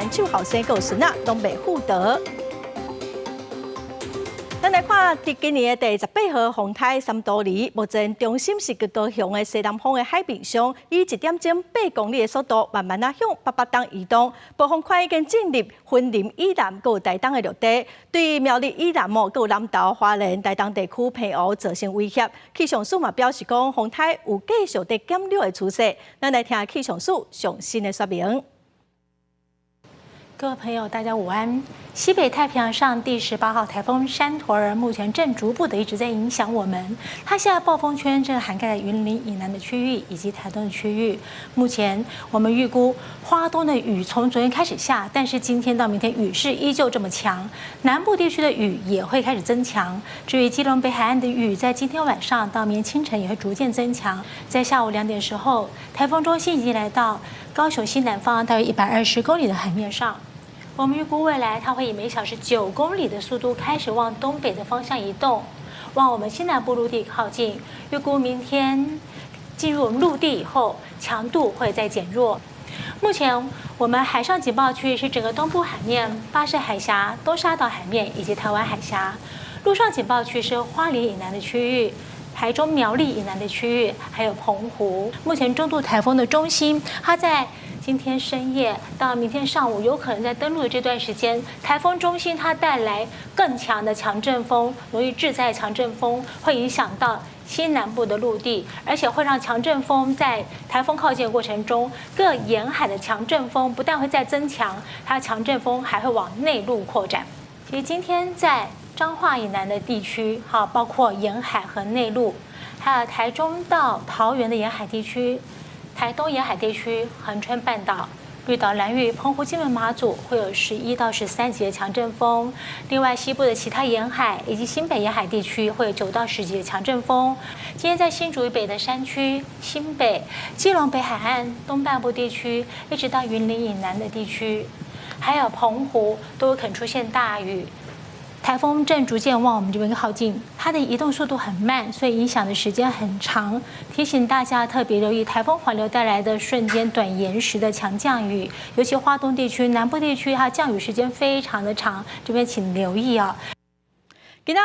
牽手後生閣有孫仔攏袂赴得。咱來看，佇今年的第18號風颱三都梨，目前中心是佇高雄的西南方的海面上，以1點鐘8公里的速度，慢慢仔向北北東移動。暴風圈已經進入雲林以南閣有台東的陸地，對苗栗以南哦，閣有南投、花蓮、台東地區澎湖造成威脅。氣象署嘛表示講，風颱有繼續佇減弱的趨勢。咱來聽氣象署上新的說明。各位朋友，大家午安。西北太平洋上第18號颱風山陀兒目前正逐步的一直在影響我們。它現在暴風圈正涵蓋在雲林以南的區域以及台東的區域。目前我們預估花東的雨從昨天開始下，但是今天到明天雨勢依舊這麼強，南部地區的雨也會開始增強。至於基隆北海岸的雨，在今天晚上到明天清晨也會逐漸增強。在下午2點時候，颱風中心已經來到高雄西南方大約120公里的海面上。我們預估未來它會以每小時9公里的速度開始往東北的方向移動，往我們西南部陸地靠近。預估明天進入我們陸地以後，強度會再減弱。目前我們海上警報區是整個東部海面、巴士海峽、東沙島海面以及台灣海峽；陸上警報區是花蓮以南的區域、台中苗栗以南的區域，還有澎湖。目前中度颱風的中心，它在今天深夜到明天上午，有可能在登陸的這段時間，颱風中心它帶來更強的強陣風，容易致災強陣風，會影響到西南部的陸地，而且會讓強陣風在颱風靠近的過程中，各沿海的強陣風不但會再增強，它強陣風還會往內陸擴展。其實今天在彰化以南的地區，哈，包括沿海和內陸，還有台中到桃園的沿海地區、台東沿海地區、恆春半島、綠島、蘭嶼、澎湖、金門、馬祖會有11到13級的強陣風。另外，西部的其他沿海以及新北沿海地區會有9到10級的強陣風。今天在新竹以北的山區、新北、基隆北海岸東半部地區，一直到雲林以南的地區，還有澎湖，都有可能出現大雨。颱風正逐漸往我們這邊靠近，它的移動速度很慢，所以影響的時間很長。提醒大家特別留意颱風環流帶來的瞬間短延時的強降雨，尤其花東地區、南部地區，它降雨時間非常的長，這邊請留意啊。今仔